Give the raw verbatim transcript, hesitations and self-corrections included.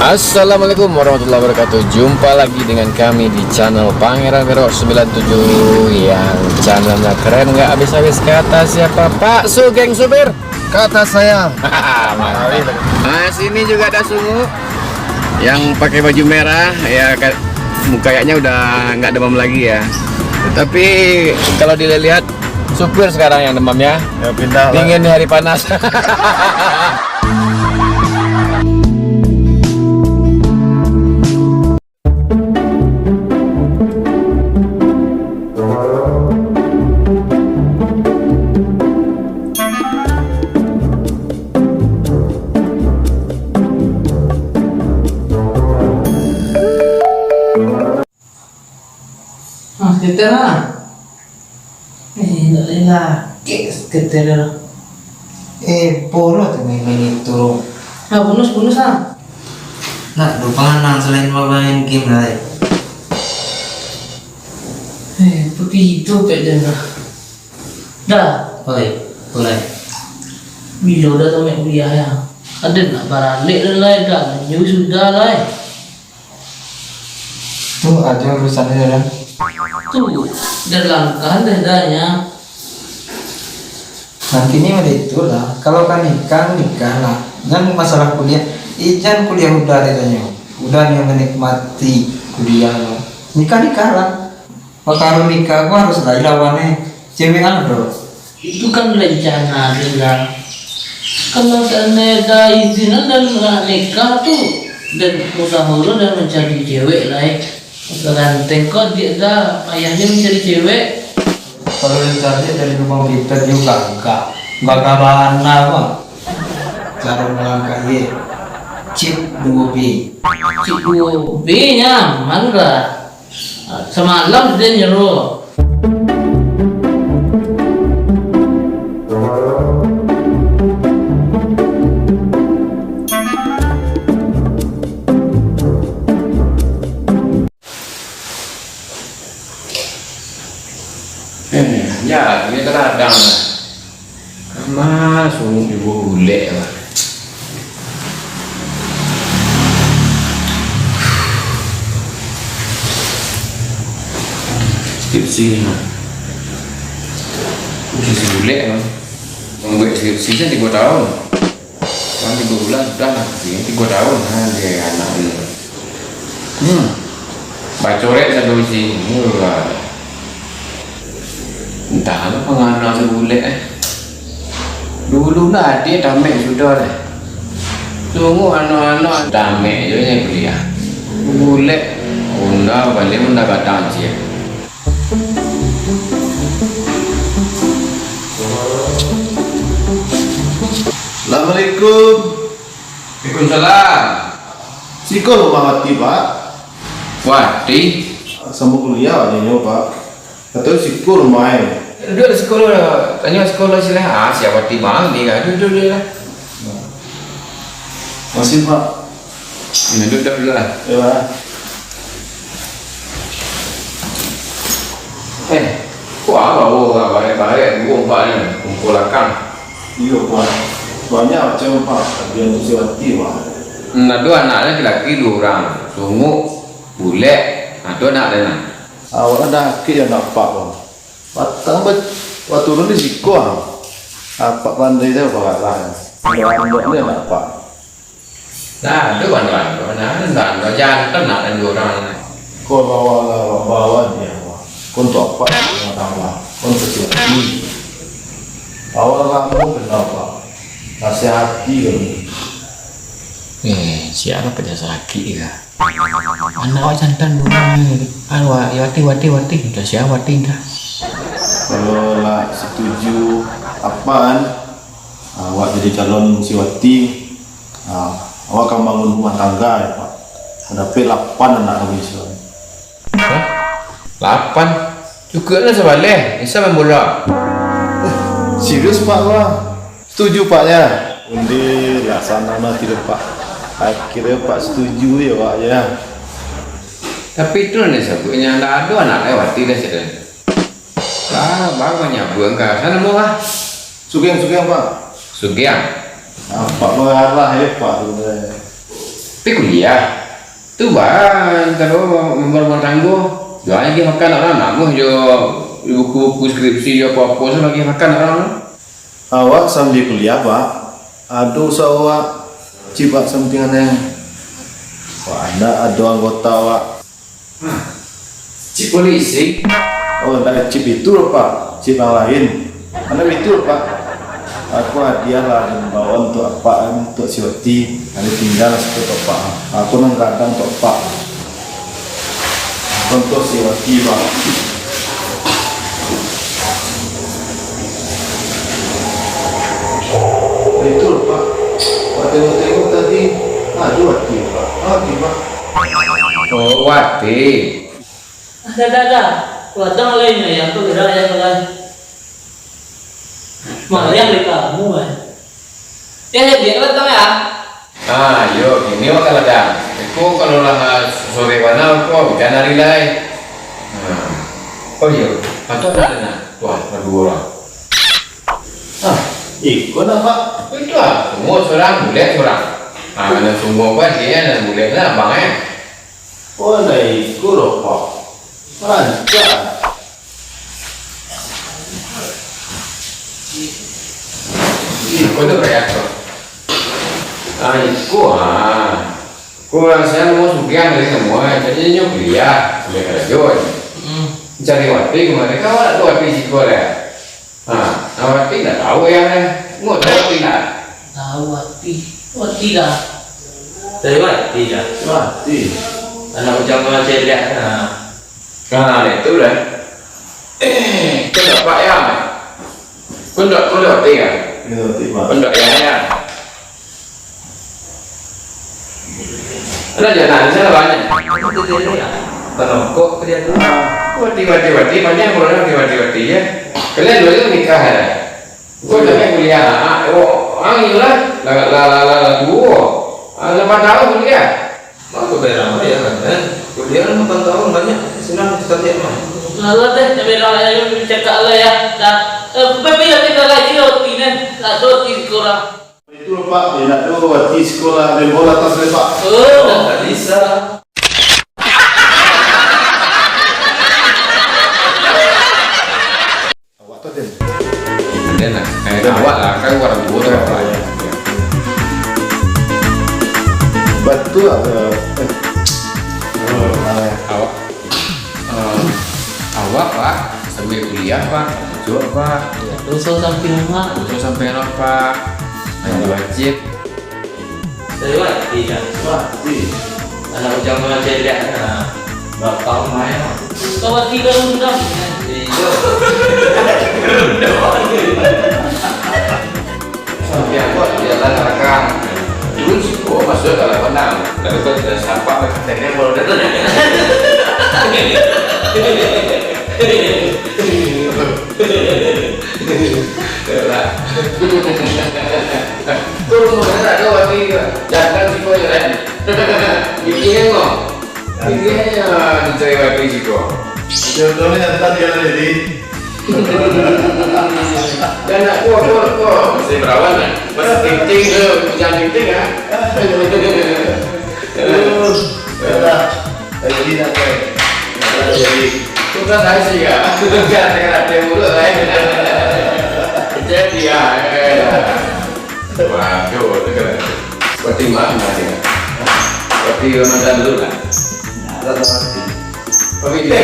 Assalamualaikum warahmatullahi wabarakatuh. Jumpa lagi dengan kami di channel Pangeran Berok sembilan tujuh, yang channelnya keren nggak habis-habis. Kata siapa? Pak Sugeng Supir. Kata saya. Nah, sini juga ada Sungu yang pakai baju merah, ya, ka-, kayaknya udah nggak demam lagi, ya. Tapi kalau dilihat-lihat, supir sekarang yang demam, ya. Ya, pindah lah. Dingin di hari panas. Ah, seketel lah. Eh, ndak lai lah. Kek seketel lah. Eh, bola tu main-main itu. Nah, bonus, bonus lah. Nak do panganang selain main game lah, eh. Eh, putih itu pek dah. Dah. Oi, mulai. Bilo dah tamat kuliah ya? Ada nak baralek dah lai, dah lanjut sudah lai. Tu aja urusan dia dah. Tu, dah langkah dah dah ya. Nanti ni macam itulah. Kalau kan nikah, nikah lah. Jangan masalah kuliah. Ijan kuliah udah dia tanyo. Udah yang menikmati kuliah lah. Nikah, nikah lah. Pakaruah nikah ko harus lai lawan e. Cewek ado. Itu kan rencana den lah. Kalau seandai dah izinan dan nak nikah tu, den usaho lo dan mancari cewek lai. Ganteng ko diak dah, payah den mancari cewek. Kalau den cari dari lubang pita juo gagah. Gagah bana, Bang. Caro malangkah ye. Cip duo B. Cip duo B nyaman lah. Samalam den nyuruh. Eh, ya, dia kadang-kadang. Amak, sungguah juo bulek, Bang. Skripsi, nah. Skripsi bulek, Bang. Mambuek skripsi kan tigo tahun. Kan tigo bulan sudah lah, skripsi tigo tahun, nah, dia anak ni. Hmm. Bacorek sado isi. Murah. Entah apo pangana sabulek, eh. Dulu lah ade tamek sudah deh. Tunggu anak-anak tamek je nyo kuliah. Bulek, onda baliak onda gadang ciek. Assalamualaikum. Waalaikumsalam. Siko rumah Wati, Pak? Wati? Samo kuliah adinyo, Pak. Kato siko rumah e. Duduak di siko lo, tanyo siko lo silah. Ah, sia Wati bang ni kan. Duduak dulu lah. Makasih, Pak. Duduak dulu lah. Yo, Pak. Eh, kok abah bawa urang barek-barek, duo urang ni, kumpul akang? Iyo, Pak. Banyak macam, Pak. Tagiahan tu si Wati, Pak. Nah, tu anak laki-laki duo urang. Sungguah, bulek. Nah, tu anak dia, nah. Awak ada akik yang nampak, Pak. Patang ba-, baturun di siko, ah. Apak pandai tu, Pak, lah. Anak-anak ni anak Apak. Nah, tu bantu-bantu. Nah, bantu-bantu. Jantan nak dan dua orang. Kau bawa lah, bawa dia, Pak. Kau untuk apa? Kau tahu lah. Kau untuk siapa? Awak kamu kenapa? Nasihati kami. Eh, siapa pedas sakit ke? Anak awak jantan dua orang ni. Anu, Wak, Wati, Wati, Wati. Dah siapa Wati dah? Kalau lah setuju, apaan? Ah, awak jadi calon si Wati, ah, awak akan bangun rumah tangga, ya, Pak. Dapek lapan anak kami, Pak. Hah? Lapan? Cukuiklah sabaleh, bisa main bola. Eh, serius, Pak, Pak? Setuju, Pak, ya? Undi lah sanang hati dek Pak. Akhirnya Pak setuju ya, Pak, ya. Tapi itu nan disabuiknyo, ndak ado anak lewati dah, sudah. Lah, baru manyabuang ka sana mau lah. Sugiang, Sugiang, Pak. Sugiang. Nampak marah hebat tu, eh. Tapi kuliah. Tu bah, antaro rumah tanggo. Jual lagi makan orang, nambah jo buku-buku skripsi jo apo-apo tu lagi makan orang. Awak sambil kuliah, Pak? Ado usaha awak, cip, Pak, sampingan? Wah, ndak ado anggota awak. Hah? Cip polisi? Oh, ndak cip itu loh, Pak. Cip yang lain. Mana itu loh, Pak? Aku hadiah lah dan bawa untuk Apak, kan, untuk si Wati. Nanti tinggal lah situ untuk Apak. Aku nang gadang untuk Apak. Contoh si Wati, Bang. Itu loh, Pak. Pak tengok-tengok tadi. Aduh, Wati, Pak. Wati, Pak. Oh, Wati. Dah, dah, dah. Ladang lain ya, apa gerak ya, gerak. Mariah dari kamu, eh. Eh, dia datang ya? Ah, yo, kini awak ka ladang. Iko kalau lah sore bana ko, hujan hari lai. Nah. Oh iyo, atau nak dengar? Wah, ada dua orang. Ah, iko nak, Pak? Itu ah, semua seorang, bulek seorang. Ah, nak semua apa dia, nak bulek nak abang eh. Oh, nak iko loh, Pak. Rancak. Iko tu rakyat tu. Ah, iko, ah. Ko urang sinan mau sugiah dari semua, jadi nyo kuliah, kuliah karajo. Hmm. Cari Wati kemari, kawan tu Wati siko lah. Ha, awak ti ndak tahu yang eh. Mau tahu ti ndak? Tahu Wati. Wati dah. Tahu Wati dah. Wati. Anak bujang tu masih lihat. Ha. Nah, itu dah. Eh, kau dapat ya? Kau ndak, kau ndak Wati ya? Ya, Wati, Pak. Kau ndak ya, ya? Ada aja, nah, di sana banyak. Itu dia ni lah. Penokok ke dia tu. Wati, wati, wati, banyak orang wati, wati, wati, ya. Kalian dua itu nikah ya? Kau jangan kuliah, ah, oh, ah, iyalah. Lah, lah, lah, lah, lah, dua. Ah, lapan tahun kuliah. Aku bilang dia kan, eh. Kuliah lapan tahun banyak, senang kita lihat mah. Alah deh, bilang aja cakap lah ya. Dah. Eh, tapi yakin dah gaji roti nih. Tak roti kurang. Itu loh, Pak, enak tu, Wati sekolah main bola atas lepak. Oh, dah tak bisa. Awak tu, Den. Den lah. Eh, awak lah, kan orang tua tu, Pak. Betul lah, eh. Awak. Eh, awak, Pak, sambil kuliah, Pak, karajo, Pak. Doso sampai rumah. Doso sampai rumah, Pak. Mandi wajib. Dari Wati, kan? Wati. Anak ujang tu aja lihat, nah. Berapa tahun main, Pak? Kau Wati kan undang. Iya. Sampai aku di jalan rekam. Dulu sih, gua masuk dalam benang. Lalu gua tidak sabar, katanya kalau dia Yalah. Turun, mana ada Wati juga. Jangan sih, gua jalan. Ini yang mau. Ini yang dicari Wati sih, gua. Jodohnya datang dia jadi. Dan nak kuat, kuat, kuat. Masih berawan, kan? Masih ting-ting tu, jangan ting-ting, ah. Aduh, yalah. Lagi nak, kan? Nak jadi. Bukan saya sih, ya. Bukan, saya nak dia mulu, eh. Jadi, ya, eh. Waduh, itu kan. Berarti mana dia? Berarti Ramadan dulu, kan? Nah, tak pasti. Oke, jadi.